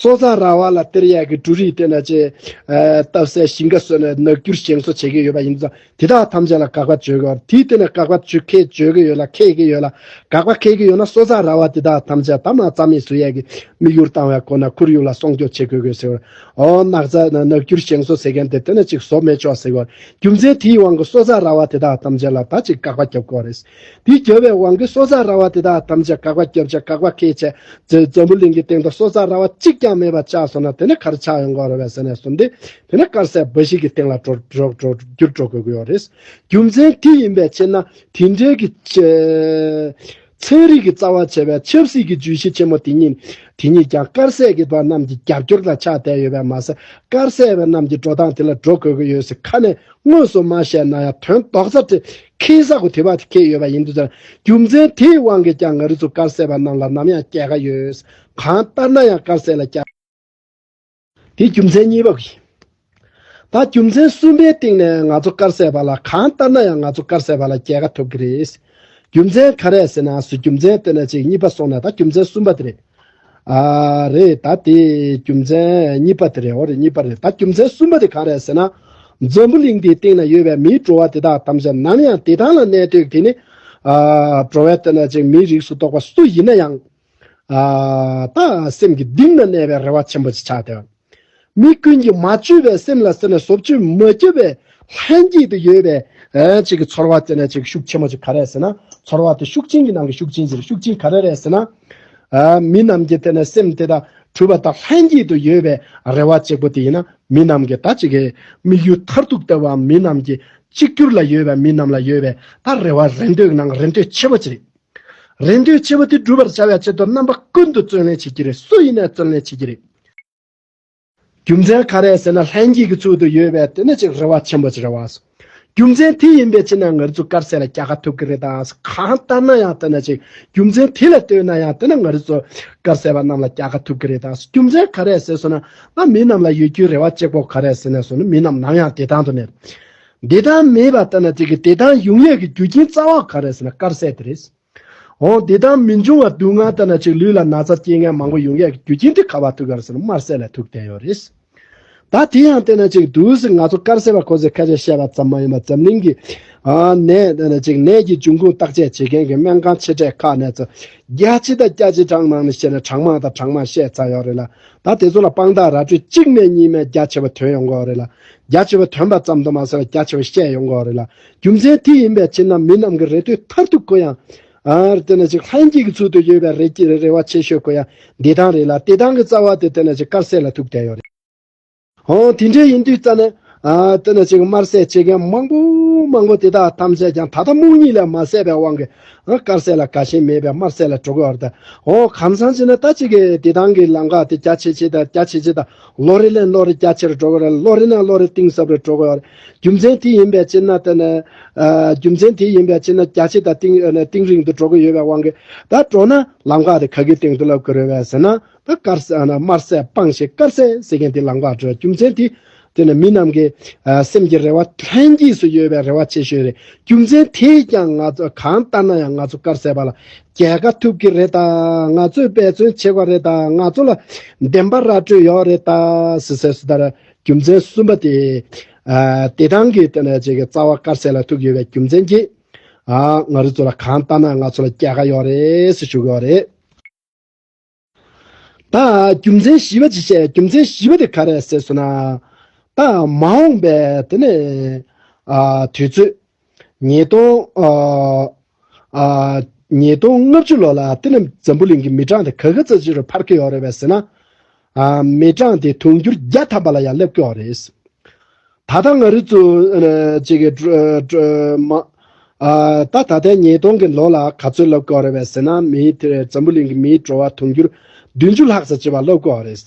གསོ་ཚགས་ར་བ་ལ་སྟེར་ཡས་ཀྱི་འབྲུ་རིགས་དེ་ནས་ཅིག་ཨ་བཏབ་སའི་ཞིང་ཁ་བཟོས་ནས་ནགས་འགྱུར་ཞིང་གསོ་བྱེད་ཀྱི་ཡོད་པ་ཡིན་ཙང་། དེ་དག་ཐམས་ཅད་ལ་དགག་པ་བརྗོད་དགོས། དེའི་སྟེང་ནས་དགག་པ་བརྗོད་ཁས་བརྗོད་ཀྱི་ཡོད་ལ་ཁས་ཀྱི་ཡོད་ལ། དགག་པ་ཁས་ཀྱི་ཡོད་ན་གསོ་ཚགས་ར་བ་དེ་དག་ཐམས་ཅད་ད་མ་རྩ་མེད་བཟོ་ཡས་ཀྱི་དམིགས་ཡུལ་བཏང་བའི་སྒོ་ནས་ཁོར་ཡུག་ལ་སྲུང་སྐྱོབ་བྱེད་དགོས་དགོས་ཟེར་བ། ཨོ་ནགས་ཚལ་ནགས་འགྱུར་ཞིང་གསོ་ཟེར་མཁན་དེ་དེ་ནས་ཅིག་བཟོ་མི་ཆོག་ཟེར་བ། རྒྱུ་མཚན་དེའི་དབང་གིས་གསོ་ཚགས་ར་བ་དེ་དག་ཐམས་ཅད་ལ་ད་ཅིག་དགག་པ་རྒྱབ་དགོས་རེད། དེ་རྒྱབ་པའི་དབང་གིས་གསོ་ཚགས་ར་བ་དེ་དག་ཐམས་ཅད་དགག་པ་རྒྱབ་བྱས་དགག་པ་ཁས་བྱས་འཛམ་བུ་གླིང་གི་སྟེང་དུ་གསོ་ཚགས་ར་བ་གཅིག་ཀྱང་མེད་པ་ཆགས་སོང་ན་དེ་ནས་ག་རེ་ཆགས་ཡོང་གི་ཡོད་རེད་པས་ཟེར་ནས་སོང་སྟེ། དེ་ནས་དཀར་ཟས་འབའ་ཞིག་གི་སྟེང་ལ་འགྲོ་འགྲོ་འགྲོ་འགྱུར་འགྲོ་དགོས་ཀྱི་ཡོད་རེད། རྒྱུ་མཚན་དེ་ཡིན་པའི་ཕྱིར་ན་དེ་འདྲའི་གི་ཚན་རིག་གི་རྩ་བ་བྱས་པའི་ཆབ་སྲིད་ཀྱི་བརྗོད་གཞི་ཆེན་མོ་དེ་ཉིད་དེ་ཉིད་ཀྱང་དཀར་ཟས་ཀྱི་བ་རྣམས་ཀྱི་རྒྱབ་སྐྱོར་ལ་ཆགས་བསྡད་ཡོད་པས་མ་ཟད། དཀར་ཟས་པ་རྣམས་ཀྱི་འགྲོ་སྟངས་དེ་ལ་འགྲོ་དགོས་ཀྱི་ཡོད་ཟེར་ཁ་ནས་དངོས་སུ་མ་བཤད་ན་ཡང་དོན་རྡོག་རྩ་དེ་ཁེལ་ས་གོ་དེ་བ་དེ་ཁེལ་ཡོད་པ་ཡིན་དུས་ཙང་། རྒྱུ་མཚན་དེའི་དབང་གིས་ཀྱང་ང་རང་ཚོ་དཀར་ཟས་པ་རྣམས་ལ་ནམ་ཡང་རྒྱལ་ཁ་ཡོད། གང་ལྟར་ན་ཡང་དཀར་ཟས་ལ་རྒྱལ། དེ་རྒྱུ་མཚན་གཉིས་པ་གི། ད་རྒྱུ་མཚན་གསུམ་པའི་སྟེང་ནས་ང་ཚོ་དཀར་ཟས་པ་ལ་གང་ལྟར་ན་ཡང་ང་ཚོ་དཀར་ཟས་པ་ལ་རྒྱལ་ཁ་ཐོབ་ཀྱི་རེད། རྒྱུ་མཚན་ག་རེ་ཟེར་ན་སུ་རྒྱུ་མཚན་དེ་ནས་ཅིག་གཉིས་པ་སོང་ན་ད་རྒྱུ་མཚན་གསུམ་པ་དེ་རེད། ཨ་རེད། ད་དེ་རྒྱུ་མཚན་གཉིས་པ་དེ་རེད། འོ་རེད། གཉིས་པ་རེད། ད་རྒྱུ་མཚན་གསུམ་པ་དེ་ག་རེ་ཟེར་ན། འཛམ་བུ་གླིང་འདིའི་སྟེང་ན་ཡོད་པའི་མིའི་འགྲོ་བ་དེ་དག་ཐམས་ཅད་ནམ་ཡང་བདེ་ཐང་ལ་གནས་སྡོད་དེ་ནི། ཨ་འགྲོ་བའི་དེ་ནས་ཅིག་མིའི་རིགས་སུ་གཏོགས་པ་སུ་ཡིན་ན་ཡང་། ཨ་ད་སེམས་ཀྱི་གཏིང་ན་གནས་པའི་རེ་བ་ཆེན་པོ་ཅིག་ཆགས་ཏེ། མི་ཀུན་གྱིས་མ་བཅོས་པའི་སེམས་ལ་བརྩོན་ནས་བཟོ་བཅོས་མ་བརྒྱབ་པའི་ལྷན་སྐྱེས་དུ་ཡོད་པའི་ཨ་ཅིག་གི་ཚོར་བ་དེ་ནས་ཅིག་ཤུགས་ཆེན་པོ་ཅིག་ག་རེ་ཟེར་ན། ཚོར་བ་དེ་ཤུགས་ཆེན་གྱི་ནང་གི་ཤུགས་ཆེན་ཅིག་རེད། ཤུགས་ཆེན་ག་རེ་རེད་ཟེར་ན། ཨ་མི་རྣམས་ཀྱི་དེ་ནས་སེམས་དེ་དག་གྲུབ་པ་དང་ལྷན་སྐྱེས་དུ་ཡོད་པའི་རེ་བ་གཅིག་པོ་དེ་ཡིན་ན། མི་རྣམས་ཀྱི་ད་ཅིག་གི་དམིགས་ཡུལ་མཐར་ཐུག་ལྟ་བུའམ་མི་རྣམས་ཀྱི་གཅིག་གྱུར་ལ་ཡོད་པའི་མི་རྣམས་ལ་ཡོད་པའི་ད་རེ་བ་རེ་འདོད་ནང་རེ་འདོད་ཆེ་བོ་ཅིག་རེད། རེ་འདོད་ཆེ་བོ་དེ་འགྲུབ་པར་བྱ་བའི་ཆེད་དུ་རྣམ་པ་ཀུན་ཏུ་བརྩོན་ལེན་བྱེད་ཀྱི་རེད། སུ་ཡིན་ནའི་བརྩོན་ལེན་བྱེད་ཀྱི་རེད། རྒྱུ་མཚན་ག་རེ་ཟེར་ན་ལྷན་སྐྱེས་ཀྱི་ཚུལ་དུ་ཡོད་པའི་དེ་ནི་ཅིག་རེ་བ་ཆེན་པོ་ཅིག་རེད་བ། རྒྱུ་མཚན་དེ་ཡིན་པའི་ཕྱིར་ན་ང་རང་ཚོ་དཀར་ཟས་ལ་རྒྱལ་ཁ་ཐོབ་ཀྱི་རེད་ད། གང་ལྟར་ན་ཡང་དེ་ན་ཅིག་རྒྱུ་མཚན་དེ་ལ་ལྟོས་ན་ཡང་དེ་ན་ང་རང་ཚོ་དཀར་ཟས་པ་རྣམས་ལ་རྒྱལ་ཁ་ཐོབ་ཀྱི་རེད་ད། རྒྱུ་མཚན་ག་རེ་ཟེར་སོང་ན། ང་མི་རྣམས་ལ་ཡོད་རྒྱུའི་རེ་བ་གཅིག་པོ་ག་རེ་ཟེར་ན་སོང་ན་མི་རྣམས་ནམ་ཡང་བདེ་ཐང་དུ་གནས། བདེ་ཐང་མེད་པ་ལྟ་ན་དེ་གི་བདེ་ཐང་ཡོང་ཡས་ཀྱི་རྒྱུ་རྐྱེན་རྩ་བ་ག་རེ་ཟེར་ན་དཀར་ཟས་དེ་རེད། འོ་བདེ་ཐང་མི་འབྱུང་བ་སྡུག་བསྔལ་ལྟ་ན་ཅིག་ལུས་ལ་ན་ཚ་སྐྱེ་མཁན་མང་པོ་ཡོང་ཡས་ཀྱི་རྒྱུ་རྐྱེན་དེ་ག་བ་ཐུག་ག་རེ་ཟེར་ན་དམར་ཟས་ལ་ཐུག་བསྡད་ཡོད་རེད། ད་དེ་ཡང་བལྟས་ན་ཅིག་འདུག་སེ་ང་ཚོ་དཀར་ཟས་པ་ཁོ་ཚོས་ཁ་ཤས་བཤད་པ་ཙམ་མ་ཡིན་པ་འཛམ་གླིང་གི་ཨ་ནད་བལྟས་ན་ཅིག་ནད་ཀྱི་འབྱུང་ཁུངས་བརྟག་དཔྱད་བྱེད་མཁན་གྱི་སྨན་ཁང་ཆེ་གྲས་ཁག་ནས་ཚོ་བརྒྱ་ཆ་དང་བརྒྱ་ཆའི་གྲངས་ནང་ནས་བཤད་ན་གྲངས་མང་དང་གྲངས་མང་བཤད་ཚར་ཡོད་རེད་ལ། ད་དེ་ཚོ་ལ་དཔང་རྟགས་ར་སྤྲོད་གཅིག་མེད་གཉིས་མེད་རྒྱ་ཆེ་བ་ཐོན་ཡོང་གི་ཡོད་རེད་ལ། རྒྱ་ཆེ་བ་ཐོན་པ་ཙམ་དུ་མ་ཟད་རྒྱ་ཆེ་བ་བཤད་ཡོང་གི་ཡོད་རེད་ལ། རྒྱུ་མཚན་དེ་ཡིན་པའི་ཕྱིར་ན་མི་རྣམས་ཀྱི་རེ་འདོད་མཐར་ཐུག་གོ་ཡང་། ཨ་དེ་ནས་ཅིག་ལྷན་སྐྱེས་ཀྱི་ཚུལ་དུ་ཡོད་པའི་རེ་སྐྱེས་རེ་བ་ཆེ་ཤོས་གོ་ཡང་བདེ་ཐང་རེད་ལ། བདེ་ཐང་གི་རྩ་བ་དེ་དེ་ནས་ཅིག་དཀར་ཟས་ལ་ཐུག་བསྡད་ཡོད་རེད། ཨོ་དེ་འདྲ་ཡིན་དུས་ཙ་ནས་ཨ་དེ་ནས་ཅིག་དམར་ཟས་བྱེད་མཁན་མང་པོ་མང་པོ་དེ་དག་ཐམས་ཅད་ཀྱང་ད་ལྟ་སྨུག་ཉིད་ལས་མ་ཟད་པའི་དབང་གིས་ཨ་དཀར་ཟས་ལ་དགའ་ཞེན་མེད་པའི་དམར་ཟས་ལ་འགྲོ་གི་ཡོད་རེད། ད་ཨོ་གང་ཟག་ཅིག་ན་ད་ཅིག་གི་བདེ་ཐང་གི་ལམ་ཁ་དེ་རྒྱ་ཆེ་ཆེ་དང་རྒྱ་ཆེ་ཆེ་དང་ལོ་རེ་ལས་ལོ་རེ་རྒྱ་ཆེར་འགྲོ་གི་རེད། ལོ་རེ་ནས་ལོ་རེ་གཏིང་ཟབ་རུ་འགྲོ་གི་ཡོད་རེད། རྒྱུ་མཚན་དེ་ཡིན་པའི་ཕྱིར་ན་དེ་ནས་ཨ་རྒྱུ་མཚན་དེ་ཡིན་པའི་ཕྱིར་ན་རྒྱ་ཆེ་དང་གཏིང་ཨ་ནས་གཏིང་རིང་དུ་འགྲོ་གི་ཡོད་པའི་དབང་གིས་ད་འགྲོ་ན་ལམ་ཁ་དེ་ག་གི་སྟེང་དུ་ལབ་དགོས་རེད་པས་ཟེར་ན། ད་དཀར་ཟས་ཨ་ནས་དམར་ཟས་སྤངས་ཤིང་དཀར་ཟས་ཟེར་མཁན་དེ་ལམ་ཁ་འགྲོ། རྒྱུ་མཚན་དེ་ དེ་ནི་མི་རྣམས་ཀྱི་ཨ་སེམས་ཀྱི་རེ་བ་ལྷན་སྐྱེས་སུ་ཡོད་པའི་རེ་བ་ཆེ་ཤོས་རེད། རྒྱུ་མཚན་དེས་ཀྱང་ང་ཚོ་གང་ལྟར་ན་ཡང་ང་ཚོ་དཀར་ཟས་པ་ལ་རྒྱལ་ཁ་ཐོབ་ཀྱི་རེད་ད། ང་ཚོས་འབད་བརྩོན་བྱེད་དགོས་རེད་ད། ང་ཚོ་ལ་བདེན་པ་ར་སྤྲོད་ཡོད་རེད་ད་ཟེར་ཟེར་སུ་ལྟར། རྒྱུ་མཚན་གསུམ་པ་དེ་ཨ་བདེ་ཐང་གི་དེ་ནི་ཅིག་གི་རྩ་བ་དཀར་ཟས་ལ་ཐུག་ཡོད་པའི་རྒྱུ་མཚན་གྱིས་ཨ་ང་རང་ཚོ་ལ་གང་ལྟར་ན་ང་ཚོ་ལ་རྒྱལ་ཁ་ཡོད་རེད་ཟེར་ཞུ་གི་ཡོད་རེད། ད་རྒྱུ་མཚན་བཞི་པ་ཅིག་བཤད། རྒྱུ་མཚན་བཞི་པ་དེ་ག་རེ་ཟེར་སོང་ན། ད་མ་འོངས་པའི་དེ་ནས་ཨ་དུས་ཚོད་ཉིས་སྟོང་ཨ་ཨ་ཉིས་སྟོང་ལྔ་བཅུ་ལོ་ལ་དེ་ནས་འཛམ་བུ་གླིང་གི་མི་གྲངས་དེ་ག་ག་ཙམ་ཅིག་རུ་འཕར་གྱི་ཡོད་རེད་པས་ཟེར་ན། ཨ་མི་གྲངས་དེ་དུང་ཕྱུར་བརྒྱ་ཐམ་པ་ལ་ཡང་སླེབས་ཀྱི་ཡོད་རེད། ད་ལྟ་ང་རང་ཚོ་ཨ་ཅིག་གི་ཀྲ་ཀྲ་མ་ཨ་ད་ད་ལྟའི་ཉིས་སྟོང་གི་ལོ་ལ་ག་ཚོད་སླེབས་ཀྱི་ཡོད་རེད་པས་ཟེར་ན། མིའི་དེ་འཛམ་བུ་གླིང་གི་མིའི་འགྲོ་བ་དུང་ཕྱུར་བདུན་ཅུ་ལྷག་ཙམ་ཅིག་བ་སླེབས་ཀྱི་ཡོད་རེད།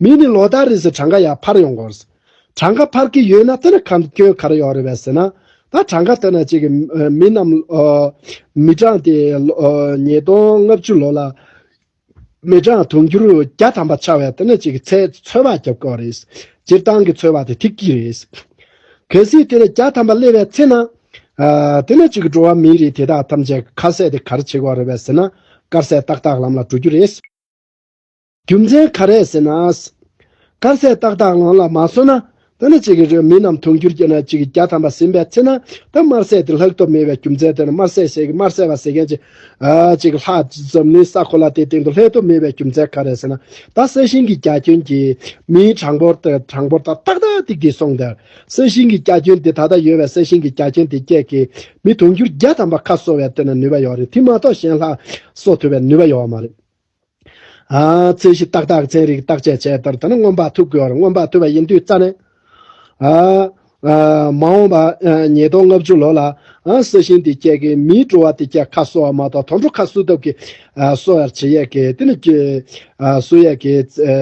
མི་ནི་ལོ་ལྟར་རེ་ཟེར་གྲངས་ཀ་ཡར་འཕར་ཡོང་གི་ཡོད་རེད། གྲངས་ཀ་འཕར་གྱི་ཡོད་ན་དེ་ནི་ཁམས་སྐྱོན་ག་རེ་ཡོད་རེད་པས་ཟེར་ན། ད་གྲངས་ཀ་ལྟར་ན་ཅིག་གི་ཨ་མི་རྣམས་ཨ་མི་གྲངས་དེ་ཨ་ཉིས་སྟོང་ལྔ་བཅུ་ལོ་ལ་མི་གྲངས་དུང་ཕྱུར་བརྒྱ་ཐམ་པ་ཆགས་པའི་དེ་ནས་ཅིག་ཚད་ཚོད་དཔག་རྒྱབ་དགོས་རེད། སྤྱིར་བཏང་གི་ཚོད་དཔག་དེ་ཐིག་གི་རེད། གལ་སྲིད་དེ་ནས་བརྒྱ་ཐམ་པ་སླེབས་པའི་ཚེ་ན། ཨ་དེ་ནས་ཅིག་འགྲོ་བ་མིའི་རིགས་དེ་དག་ཐམས་ཅད་ཁ་ཟས་དེ་ག་རེ་བྱེད་དགོས་རེད་པས་ཟེར་ན། དཀར་ཟས་ཏག་ཏག་ལམ་ལ་འགྲོ་རྒྱུ་རེད། རྒྱུ་མཚན་ག་རེ་ཟེར་ན། དཀར་ཟས་ཏག་ཏག་ལམ་ལ་མ་སོང་ན། ད་ནི་ཅིག་གི་མི་རྣམས་དུང་ཕྱུར་གྱི་ན་ཅིག་བརྒྱ་ཐམ་པ་ཟིན་པའི་ཚེ་ན། ད་དམར་ཟས་དེ་ལྷག་ཐབས་མེད་པའི་རྒྱུ་མཚན་དེ་ནི་དམར་ཟས་ཟེར་གི་དམར་ཟས་པ་ཟེར་མཁན་ཅིག་ཨ་ཅིག་ལྷག་འཛམ་གླིང་ས་གོ་ལ་དེ་སྟེང་དུ་ལྷག་ཐབས་མེད་པའི་རྒྱུ་མཚན་ག་རེ་ཟེར་ན། ད་ས་ཞིང་གི་རྒྱ་ཁྱོན་གྱིས་མིའི་གྲངས་འབོར་དང་གྲངས་འབོར་དང་ཏག་ཏག་ཏིག་ཏིག་སོང་སྟེ། ས་ཞིང་གི་རྒྱ་ཁྱོན་དེ་ད་ལྟ་ཡོད་པའི་ས་ཞིང་གི་རྒྱ་ཁྱོན་དེ་བཅས་ཀྱིས་མི་དུང་ཕྱུར་བརྒྱ་ཐམ་པ་ཁ་གསོ་བའི་དེ་ནི་ནུས་པ་ཡོད་རེད། དེ་མ་གཏོགས་གཞན་ལྷག་གསོ་ཐུབ་པའི་ནུས་པ་ཡོད་མ་རེད། ཨ་ཚད་གཞི་ཏག་ཏག་ཚན་རིག་བརྟག་དཔྱད་བྱས་ལྟར་ད་ནི་སྔོན་དཔག་ཐུབ་དགོས་རེད། སྔོན་དཔག་ཐུབ་པ་ཡིན་དུས་རྩ་ནས་ཨ་ཨ་མ་འོངས་པ་ཨ་ཉིས་སྟོང་ལྔ་བཅུ་ལོ་ལ་ཨ་ས་ཞིང་དེ་སྐྱེ་གི་མིའི་འགྲོ་བ་དེ་སྐྱེ་ཁ་གསོ་བ་མ་གཏོགས་དུད་འགྲོ་ཁ་གསོ་ཐབས་ཀྱི་ཨ་གསོ་ཡར་བྱེད་ཡས་ཀྱི་དེ་ནི་ཀྱི་ཨ་གསོ་ཡས་ཀྱི་ཨ་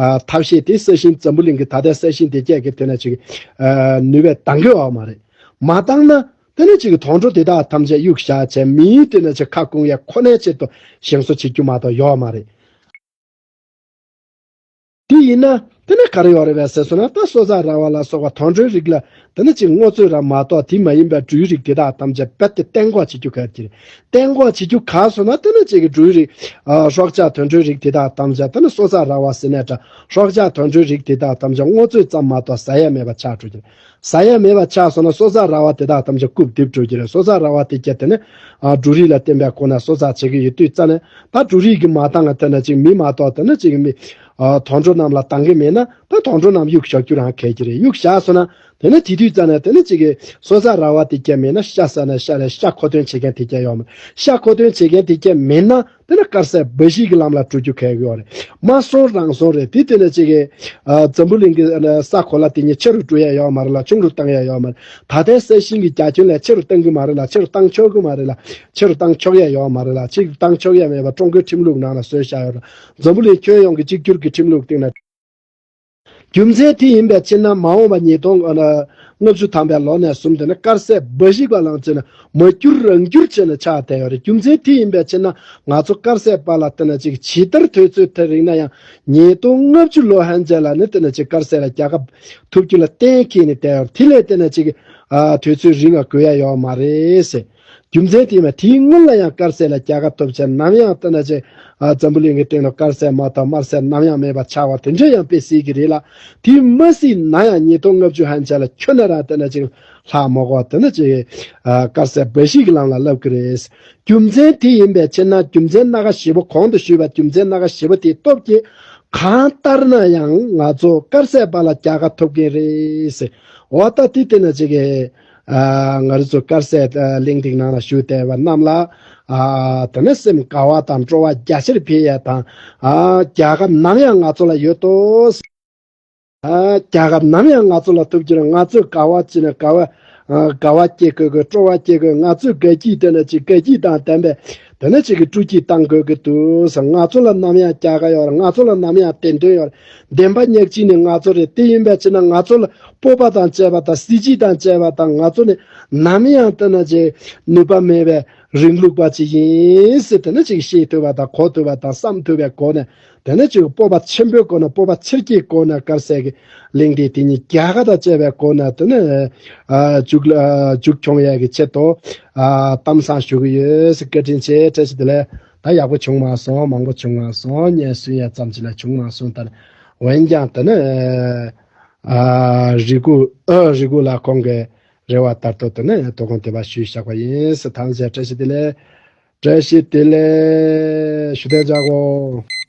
ཨ་ཐབས་ཤེས་དེ་ས་ཞིང་འཛམ་བུ་གླིང་གི་ད་ལྟའི་ས་ཞིང་དེ་སྐྱེ་གི་དེ་ནི་ཅིག་ཨ་ནུས་པ་འདང་གི་ཡོད་མ་རེད། མ་བཏང་ན། དེ་ནས་ཅིག་གི་དུད་འགྲོ་དེ་དག་ཐམས་ཅད་གཡུག་བཞག་བྱས་མིའི་དེ་ནས་ཅིག་ཁ་སྐོང་ཡ་ཁོ་ནའི་ཆེད་དུ་ཞིང་བཟོ་བྱེད་རྒྱུ་མ་གཏོགས་ཡོད་མ་རེད། དེ་ཡིན་ན་དེ་ནས་ག་རེ་ཡོད་རེད་པས་ཟེར་སོང་ན། ད་སྲོག་རྩ་ར་བ་ལ་སོགས་པ་དུད་འགྲོའི་རིགས་ལ་དེ་ནས་ཅིག་སྔོ་ཚོད་ར་མ་གཏོགས་དེ་མ་ཡིན་པའི་འབྲུའི་རིགས་དེ་དག་ཐམས་ཅད་རྦད་དེ་གཏན་འགོག་བྱེད་རྒྱུ་གལ་ཆེ་རེད། གཏན་འགོག་བྱེད་རྒྱུ་གལ་སོང་ན་དེ་ནས་ཅིག་གི་འབྲུའི་རིགས་ཨ་སྲོག་ཆགས་དུད་འགྲོའི་རིགས་དེ་དག་ཐམས་ཅད་དེ་ནས་སྲོག་རྩ་ར་བ་ཟེར་ནའི་འདྲ། སྲོག་ཆགས་དུད་འགྲོའི་རིགས་དེ་དག་ཐམས་ཅད་སྔོ་ཚོད་ཙམ་མ་གཏོགས་ཟ་ཡ་མེད་པ་ཆགས་འགྲོ་གི་རེད། ཟ་ཡ་མེད་པ་ཆགས་སོང་ན་སྲོག་རྩ་ར་བ་དེ་དག་ཐམས་ཅད་རྐུབ་རྡིབ་འགྲོ་གི་རེད། སྲོག་རྩ་ར་བ་དེ་སྐྱེ་དེ་ནི་ཨ་འབྲུ་རིགས་ལ་བརྟེན་པའི་སྒོ་ནས་སྲོག་རྩ་བྱེད་ཀྱི་ཡོད་དུས་རྩ་ནས། ད་འབྲུ་རིགས་ཀྱི་མ་བཏང་ང་དེ་ན་ཅིག་མི་མ་གཏོགས་དེ་ན་ཅིག་མི་ཨ་དུད་འགྲོ་རྣམས་ལ་བཏང་གི་མེད་ན། ད་དུད་འགྲོ་རྣམས་གཡུག་བཞག་རྒྱུ་རང་གལ་གྱི་རེད། གཡུག་བཞག་སོང་ན་དེ་ནི་དེ་དུས་རྩ་ནས་དེ་ནི་ཅིག་གི་སྲོག་རྩ་ར་བ་དེ་སྐྱེ་མེད་ན་ཤ་ཟ་ན་ཤ་རེད། ཤ་མཁོ་འདོན་བྱེད་མཁན་དེ་སྐྱེ་ཡོད་མ་རེད། ཤ་མཁོ་འདོན་བྱེད་མཁན་དེ་སྐྱེ་མེད་ན། དེ་ནི་དཀར་ཟས་འབའ་ཞིག་གི་ལམ་ལ་འགྲོ་རྒྱུ་གལ་ཡོད་རེད། མ་སོང་རང་སོང་རེད། དེ་དེ་ནི་ཅིག་གི་ཨ་འཛམ་བུ་གླིང་གི་ཨ་ས་གོ་ལ་དེ་ཉིད་ཆེ་རུ་འགྲོ་ཡ་ཡོད་མ་རེད་ལ། ཆུང་རུ་བཏང་ཡ་ཡོད་མ་རེད། ད་ལྟའི་ས་ཞིང་གི་རྒྱ་ཁྱོན་ལས་ཆེ་རུ་བཏང་གི་མ་རེད་ལ། ཆེ་རུ་བཏང་ཆོག་གི་མ་རེད་ལ། ཆེ་རུ་བཏང་ཆོག་ཡ་ཡོད་མ་རེད་ལ། ཆེ་རུ་བཏང་ཆོག་ཡ་མེད་པ་ཀྲུང་གོའི་ཁྲིམས་ལུགས་ནང་ལ་བཟོས་བཞག་ཡོད་རེད། འཛམ་བུ་གླིང་ཁྱོན་ཡོངས་ཀྱི་གཅིག་གྱུར་གྱི་ཁྲིམས་ལུགས་སྟེང་ན། རྒྱུ་མཚན་དེ་ཡིན་པའི་ཕྱིར་ན་མ་འོངས་པ་ཉིས་སྟོང་ལྔ་བཅུ་ཐམ་པའི་ལོ་ནས་བཟུང་སྟེ་ནི་དཀར་ཟས་འབའ་ཞིག་པ་ལང་ཚོས་ནི་མ་བསྒྱུར་རང་བསྒྱུར་བྱས་ནས་ཆགས་བསྡད་ཡོད་རེད། རྒྱུ་མཚན་དེ་ཡིན་པའི་ཕྱིར་ན་ང་ཚོ་དཀར་ཟས་པ་ལ་བལྟས་ན་ཅིག་ཇི་ལྟར་དུས་ཚོད་དེ་རིང་ན་ཡང་ཉིས་སྟོང་ལྔ་བཅུ་ལོ་ཧན་ཅན་ལ་ནི་བལྟས་ན་ཅིག་དཀར་ཟས་ལ་རྒྱལ་ཁ་ཐོབ་རྒྱུ་ལ་གཏན་འཁེལ་ནས་བསྡད་ཡོད་རེད། དེ་ལས་བལྟས་ན་ཅིག་ཨ་དུས་ཚོད་རིང་བ་དགོས་ཡ་ཡོད་མ་རེད་ཟེར། རྒྱུ་མཚན་དེ་མ་དེའི་སྔོན་ལ་ཡང་དཀར་ཟས་ལ་རྒྱལ་ཁ་ཐོབ་བྱས་ནམ་ཡང་ལྟ་ན་ཅིག་ཨ་འཛམ་བུ་གླིང་གི་སྟེང་ལ་དཀར་ཟས་མ་གཏོགས་དམར་ཟས་ནམ་ཡང་མེད་པ་ཆགས་པ་དེ་འདྲ་ཡང་དཔེ་སྲིད་ཀྱི་རེད་ལ། དེ་མ་སྲིད་ན་ཡང་ཉིས་སྟོང་ལྔ་བཅུ་ཧན་ཆ་ལ་ཁྱོན་ནས་ར་ལྟ་ན་ཅིག་ལྷག་མ་དགོས་ལྟ་ན་ཅིག་ཨ་དཀར་ཟས་འབའ་ཞིག་གི་ལམ་ལ་སླེབས་ཀྱི་རེད། རྒྱུ་མཚན་དེ་ཡིན་པའི་ཕྱིར་ན་རྒྱུ་མཚན་སྣ་ཁ་བཞི་པོ་གོང་དུ་ཞུས་པ་རྒྱུ་མཚན་སྣ་ཁ་བཞི་པོ་དེའི་སྟོབས་ཀྱིས་གང་ལྟར་ན་ཡང་ང་ཚོ་དཀར་ཟས་པ་ལ་རྒྱལ་ཁ་ཐོབ་ཀྱི་རེད་ཟེར། འོ་ད་དེ་ལྟ་ན་ཅིག་གི་ཨ་ང་རང་ཚོ་དཀར་ཟས་ཨ་གླེང་སྟེགས་ནང་ལ་བཞུགས་བསྡད་པ་རྣམས་ལ་ཨ་དེ་ནས་སེམས་དགའ་བ་དང་སྤྲོ་བ་རྒྱ་ཆེར་འཕེལ་ཡ་དང་ཨ་རྒྱལ་ཁ་ནམ་ཡང་ང་ཚོ་ལ་ཡོད་དོ། ཨ་རྒྱལ་ཁ་ནམ་ཡང་ང་ཚོ་ལ་ཐོབ་རྒྱུར་ང་ཚོས་དགའ་བ་བྱས་ན་དགའ་བ་ཨ་དགའ་བ་སྐྱེ་དགོས་གི། སྤྲོ་བ་སྐྱེ་དགོས། ང་ཚོས་དགའ་སྐྱིད་དེ་ནས་ཅིག་དགའ་སྐྱིད་དང་ལྡན་པའི་དེ་ནས་ཅིག་གི་སྤྲོ་སྐྱིད་བཏང་དགོས་གི་འདུག་ཟེར། ང་ཚོ་ལ་ནམ་ཡང་རྒྱལ་ཁ་ཡོད་རེད། ང་ཚོ་ལ་ནམ་ཡང་བདེན་དོན་ཡོད་རེད། བདེན་པ་ཉག་གཅིག་ནི་ང་ཚོ་རེད། དེ་ཡིན་པའི་ཕྱིར་ན་ང་ཚོ་ལ་སྤོབས་པ་དང་བཅས་པ་དང་གཟི་བརྗིད་དང་བཅས་པ་དང་། ང་ཚོ་ནི་ནམ་ཡང་ལྟ་ན་ཅིག་ནུས་པ་མེད་པའི་རིང་ལུགས་པ་ཅིག་ཡིན་ཟེར་དེ་ནས་ཅིག་ཤེས་ཐུབ་པ་དང་གོ་ཐུབ་པ་དང་བསམ་ཐུབ་པའི་སྒོ་ནས་ དེ་ནས་ཅིག་སྤོབས་པ་ཆེན་པོའི་སྒོ་ནས་སྤོབས་པ་ཆེར་སྐྱེད་སྒོ་ནས་དཀར་ཟས་ཀྱི་གླིང་འདི་དེ་ཉིད་རྒྱལ་ཁ་དང་བཅས་པའི་སྒོ་ནས་དེ་ནས་ཨ་མཇུག་ལ་མཇུག་འཁྱོངས་ཡས་ཀྱི་ཆེད་དུ་ཨ་གཏམ་བཟང་ཞུ་གི་ཡོད། བཀའ་དྲིན་ཆེ། བཀྲ་ཤིས་བདེ་ལེགས། ད་ཡག་པོ་བྱུང་མ་སོང་། མང་པོ་བྱུང་མ་སོང་། སྙན་སེང་ཡས་ཙམ་ཅིག་ལས་བྱུང་མ་སོང་། ད་འོན་ཀྱང་དེ་ནས་ཨ་རེ་སྒུག་ཨ་རེ་སྒུག་ལ་ཁོང་གི་རེ་བ་ལྟར་དུ་དེ་ནས་དོ་དགོང་དེ་བ་ཞུས་བཞག་པ་ཡིན། ཐམས་ཅད་བཀྲ་ཤིས་བདེ་ལེགས། བཀྲ་ཤིས་བདེ་ལེགས། ཞུ་དོན་བྱ་གོ།